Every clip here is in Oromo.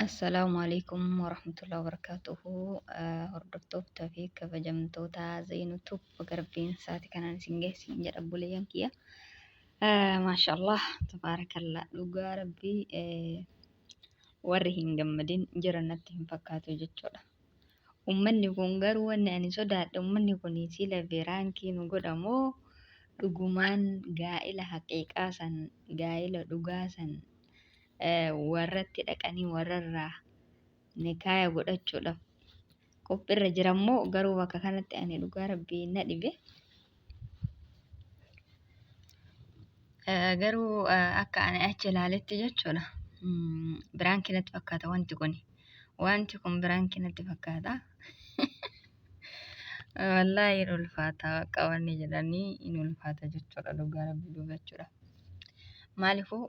Assalaamu alaikum warahmatullahi wabarakatuhu. Hordoftoota fi kabajamtoota Zeynu Tube baga Rabbiin sa'aatii kanaan isin geesse hin jedha obboleeyyan kiyya. Maashaallah tabaarakallah, dhugaa Rabbii warri hin gammadin jiran natti hin fakkaatu jechuudha. Ummanni kun garuu wanni ani sodaadhe, ummanni kun sila biraankii nu godha moo dhugumaan gaa'ila haqiiqaa san, gaa'ila dhugaa san warratti dhaqanii warrarraa nikaaya godhachuudhaaf qophiirra jiran moo? Garuu bakka kanatti ani dhugaa Rabbii na dhibe. Garuu akka ani achi ilaaletti jechuudha. Biraankii natti fakkaata wanti kun. Wanti kun biraankii natti fakkaata. Wallaahi hin ulfaata, bakka wanni jedhanii hin ulfaata jechuudha dhugaa Rabbii dubbachuudha. Maaliifuu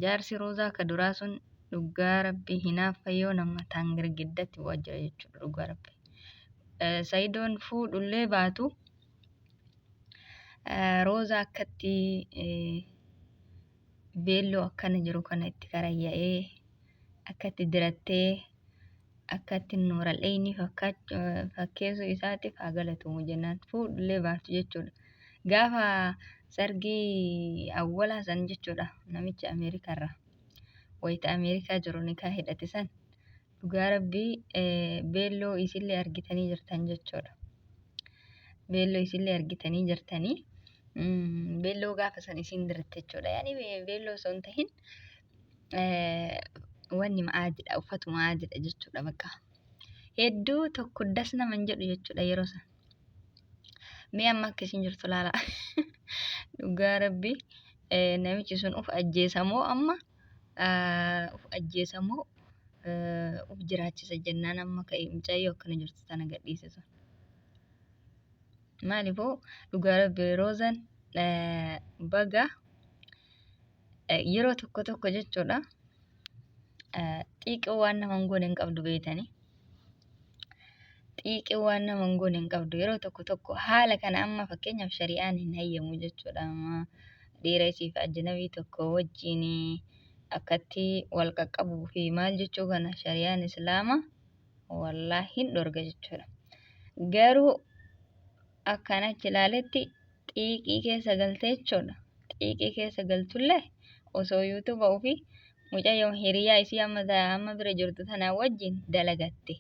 jaarsi Roozaa ka duraa sun dhugaa Rabbii hinaaffa yoo nama taan girgiddatti bu'aa jira jechuudha dhugaa Rabbii. Sayidoon fuudhullee baatu Roozaa akkatti beelloo akkana jiru kana itti karayya'ee akkatti dirattee akkatti nuural'eeynii fakkeessuu isaatiif haa galatoomu jennaan, fuudhullee baatu jechuudha. Gaafa sargii awwalaa san jechuudha, namicha Ameerikaarraa wayita Ameerikaa jiru nikaa hidhate san, dhugaa Rabbii beelloo isillee argitanii jirtan jechuudha. Beelloo isillee argitanii jirtanii, beelloo gaafa san isiin diratte jechuudha. Yaani beelloo osoo hin tahin wanni ma'aadidha, uffatu ma'aadidha jechuudha bakka. Hedduu tokko das nama hin jedhu jechuudha yeroo san. Mee amma akka isin jirtu laala. Dhugaa Rabbii namichi sun uf ajjeesamoo, amma uf ajjeesamoo uf jiraachisa jennaan, amma ka'e mucayyoo akkana jirtu tana gadhiise sun. Maaliifuu dhugaa Rabbii Roozan baga yeroo tokko tokko jechuudha xiiqii waan nama hin goone hin qabdu beeytanii. Xiiqii waan nama hin goone hin qabdu yeroo tokko tokko. Haala kana amma fakkeenyaaf shari'aan hin hayyamu jechuudha. Amma dhiira isiif ajnabii tokko wajjin akkatti wal qaqqabuu fi maal jechuu kana shari'aan Islaama wallaahi hin dhorga jechuudha. Garuu akkaan achi ilaaletti xiiqii keessa galte jechuudha. Xiiqii keessa galtullee osoo YouTube ofii mucayyoo hiriyaa isii amma amma bira jirtu tanaa wajjin dalagatte.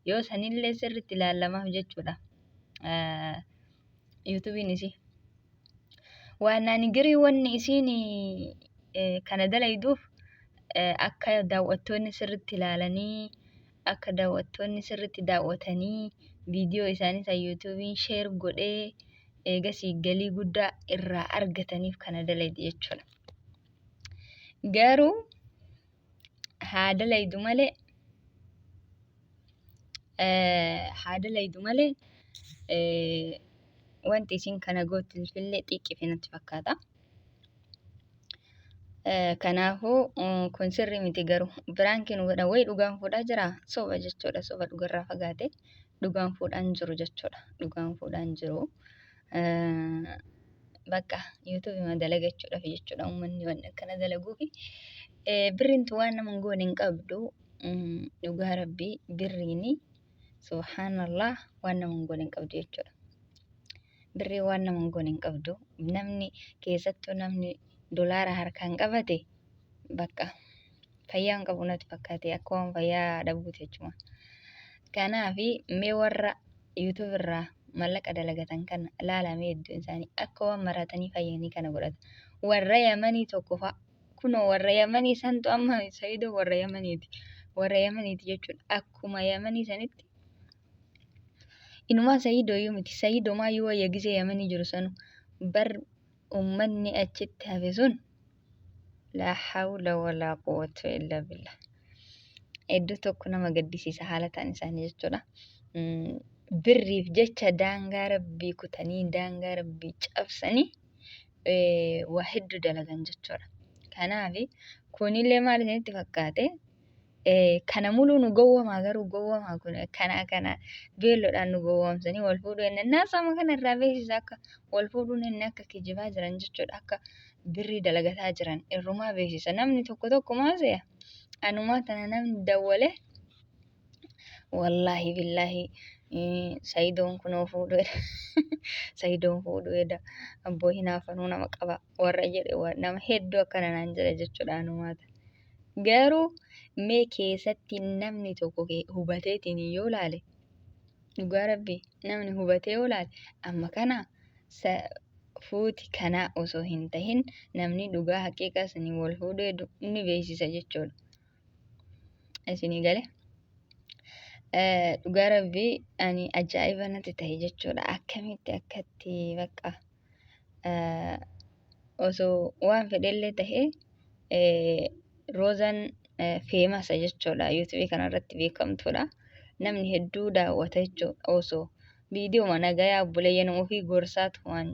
Yoo sanillee sirriitti ilaalamaaf jechuudha. YouTube'n isii. Waan ani girii wanni isiin kana dalayduuf akka daawwattoonni sirriitti ilaalanii, akka daawwattoonni sirriitti daawwatanii viidiyoo isaanii san YouTube'n share godhee eegasii galii guddaa irraa argataniif kana dalaydi jechuudha. Garuu haa dalaydu malee, haa dalaydu malee, wanti isin kana gootuufillee xiqqi natti fakkaata. Kanaafuu kun sirrii miti, garuu biraankii nu godhan wayi dhugaan fuudhaa jira, soba jechuudha, soba dhugarraa fagaate, dhugaan fuudhaan jiru jechuudha, dhugaan fuudhaan jiru. Bakka YouTube dalagachuudhaaf jechuudha uummanni wanni akkana dalaguufi. Birriin tun waan nama hin goone hin qabdu, dhugaa Rabbii birriini subhaanallah waan nama hin goone hin qabdu jechuudha. Birrii waan nama hin goone hin qabdu. Namni keessattuu namni dolaara harkaan qabate bakka fayyaa hin qabu natti fakkaate, akka waan fayyaa dhabuuti jechuudha. Kanaafi mee warra YouTube irraa mallaqa dalagatan kana ilaalamee, hedduun isaanii akka waan maratanii fayyanii kana godhata. Warra Yamanii tokko fa'a. Kunoo warra Yamanii santu amma Saidoo warra Yamaniiti. Warra Yamaniiti jechuudha. Akkuma Yamanii sanitti inumaa Saidoo iyyuu miti. Saidoo maayyuu wayya gisee Yamanii jiru sanu bar ummanni achitti hafe sun laa hawla walaa quwwata illaa billah. Hedduu tokko nama gaddisiisa haala ta'an isaanii jechuudha. Birriif jecha daangaa Rabbii kutanii, daangaa Rabbii cabsanii waa hedduu dalagan jechuudha. Kanaaf kunillee maal isinitti fakkaate? Kana muluu nu gowwamaa, garuu gowwamaa kun kana beelloodhaan nu gowwoomsanii wal fuudhuu inni naasama kana irraa beeksisa akka wal fuudhuun inni akka kijibaa jiran jechuudha, akka birrii dalagataa jiran irrumaa beeksisa. Namni tokko tokko maal se'a? Anumaa tana namni dawwale wallaahi billaahi sayidoon kunoo fuudhu eda sayidoon fuudhu eda abboo hinaafanuu nama qaba warra jedhe nama hedduu akkana naan jedhe jechuudha anumaa tana. Garuu mee keessatti namni tokko hubateetiin yoo laale dhugaa rabbi namni hubatee yoo laale amma kana fuuti kanaa osoo hin tahin namni dhugaa haqiiqaa isinii wal fuudhee ni beeksisa jechuudha. Isinii gale. Dhugaa rabbii ani ajaa'iba natti ta'e jechuudha. Akkamitti akkatti bakka osoo waan fedhellee ta'e Roozaan feemasa jechuudha. Yuutuubii kanarratti beekamtuudha. Namni hedduu daawwata jechuudha. Osoo viidiyooma nagayaa obboleeyyan ofii gorsaatu waan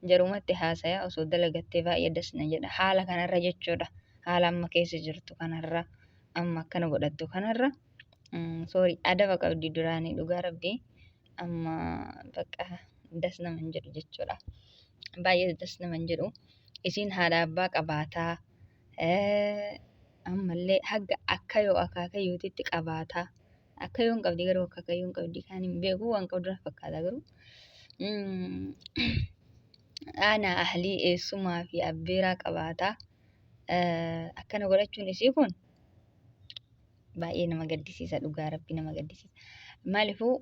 jarumatti haasaya osoo dalagattee baay'ee das na jedha. Haala kanarra jechuudha. Haala amma keessa jirtu kanarra amma akkana godhattu kanarra sorry adaba qabdi duraanii dhugaa rabbii amma bakka das nama hin jedhu jechuudha. Baay'ee das nama hin jedhu. Isiin haadha abbaa qabaataa ammallee haga akkayoo akaakayyuutitti qabaataa. Akkayoo hin qabdi garuu akaakayyuu hin qabdi kaan hin beeku waan qabdu na fakkaata garuu. Aanaa ahlii eessumaa fi abbeeraa qabaataa. Akkana godhachuun isii kun baay'ee nama gaddisiisa dhugaa rabbi nama gaddisiisa. Maaliifuu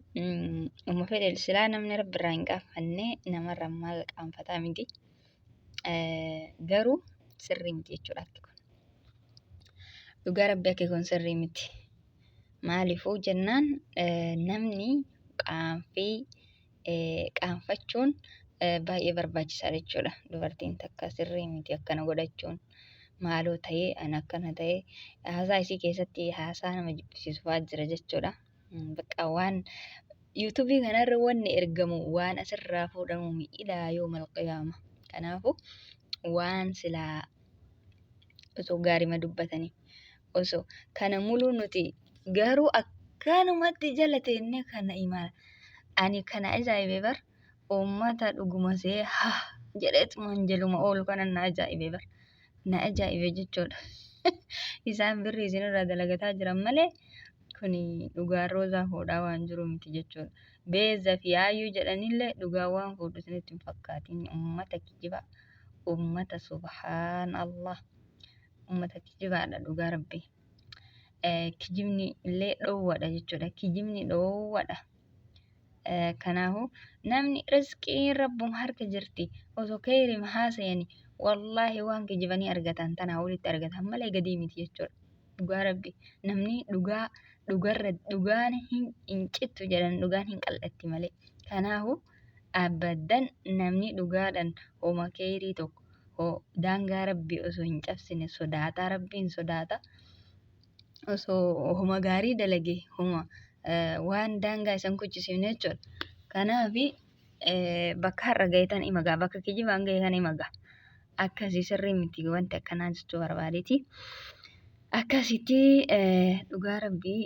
uma fedhe silaa namni rabbi irraa hin qaanfanne namarra maal qaanfataa miti. Garuu sirrii miti jechuudha akki kun. Dhugaa rabbi akki kun sirrii miti. Maaliifuu jennaan namni qaanfii qaanfachuun baay'ee barbaachisaadha jechuudha. Dubartiin takka sirrii miti akkana godhachuun. Maaloo ta'ee an akkana ta'ee haasaa isii keessatti haasaa nama jibbisiisu fa'aa jira jechuudha. Bakka waan yuutuubii kanarra wanni ergamu waan asirraa fuudhamu ilaa yoomal qiyaama. Kanaafuu waan silaa osoo gaarima dubbatanii osoo kana muluu nuti garuu akkanumatti jala teennee kana imala. Ani kana ajaa'ibe bar uummata dhuguma see ha jedheetumaan jaluma oolu kana na ajaa'ibe bar. Na ajaa'ibe jechuudha. Isaan birrii isinirraa dalagataa jiran malee kuni dhugaan roozaa fuudhaa waan jiru miti jechuudha. Beeza fi Aayyuu jedhanillee dhugaan waan fuudhu isinitti hin fakkaatin. Uummata kijibaa. Uummata subhaan Allah. Uummata kijibaadha dhugaa rabbi. Kijibni illee dhoowwadha jechuudha. Kijibni dhoowwadha. Kanaafuu namni rizqiin rabbuma harka jirti osoo keeyrima haasayani wallaahi waan kijibanii argatan tanaa olitti argatan malee gadii miti jechuudha. Dhugaa rabbi namni dhugaa dhugarra dhugaan hin cittu jedhan dhugaan hin qal'atti malee. Kanaafuu abaddan namni dhugaadhan homa keeyrii tokko hoo daangaa rabbii osoo hin cabsine sodaataa rabbiin sodaata osoo homa gaarii dalage homa waan daangaa isan kuchisiifne jechuudha. Kanaafi bakka har'a gahe tan ima gaha bakka kijibaan gahe kana ima gaha. Akkasii sirrii miti wanti akkanaa jechuu barbaadeeti. Akkasitti dhugaa rabbii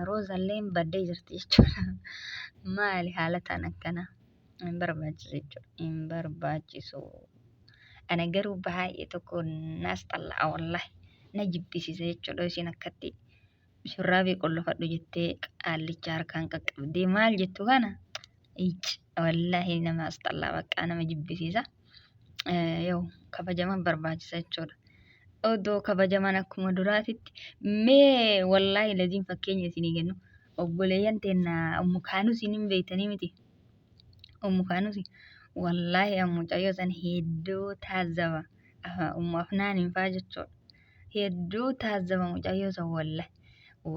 roozalleen baddee jirti jechuudha. Maali haala ta'an akkanaa hin barbaachisu jechuudha. Hin barbaachisu. Ana garuu baay'ee tokko naas xalla'a wallahi na jibbisiisa jechuudha isiin akkatti shurraabii qollofadhu jettee qaallicha harkaan qaqqabdee maal jettu kana icc wallahi nama asxallaa baqqaa nama jibbisiisa. Yoo kabajaman barbaachisa jechuudha. Odoo kabajaman akkuma duraatitti mee wallaahi laziin fakkeenya isinii kennu obboleeyyan teenna ummu kaanusiin hin beektanii miti. Ummu kaanusi wallaahi an mucayyoo san hedduu taazzaba ummu afnaaniin faa jechuudha. Hedduu taazzaba mucayyoo san wallahi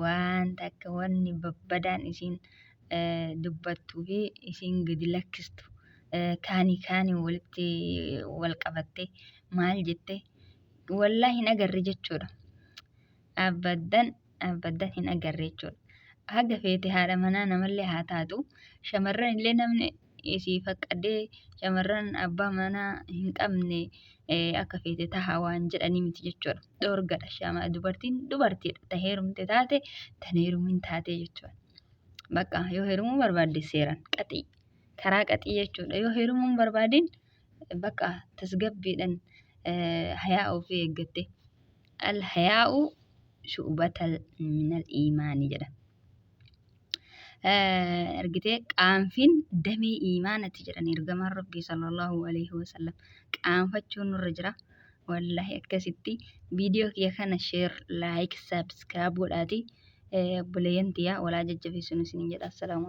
waan takka wanni babbadaan isiin dubbattuu fi isiin gadi lakkistu kaanii kaanii walitti wal qabattee maal jette wallahi hin agarre jechuudha. Abaddan abaddan hin agarre jechuudha. Haga feete haadha manaa namallee haa taatu shamarran illee namni isii faqqadee shamarran abbaa manaa hin qabne akka feete taha waan jedhanii miti jechuudha. Dhoorgadha shama dubartiin dubartiidha ta heerumte taate tan heerumin taate jechuudha. Bakka yoo heerumuu barbaadde seeran qaxii karaa qaxii jechuudha. Yoo heerumuu hin barbaadin bakka tasgabbiidhaan hayaa ofii eeggatte. Al hayaa'u shu'batal minal iimaani jedha. Argitee qaanfiin damee iimaanati jedhan ergamaan Rabbii sallallahu alaihi wasallam. Qaanfachuun nurra jira. Wallaahi akkasitti viidiyoo kiyya kana share, like, subscribe godhaati. Obboleeyyan tiyya walaa jajjabeessuun isiniin jedha. Assalaamu.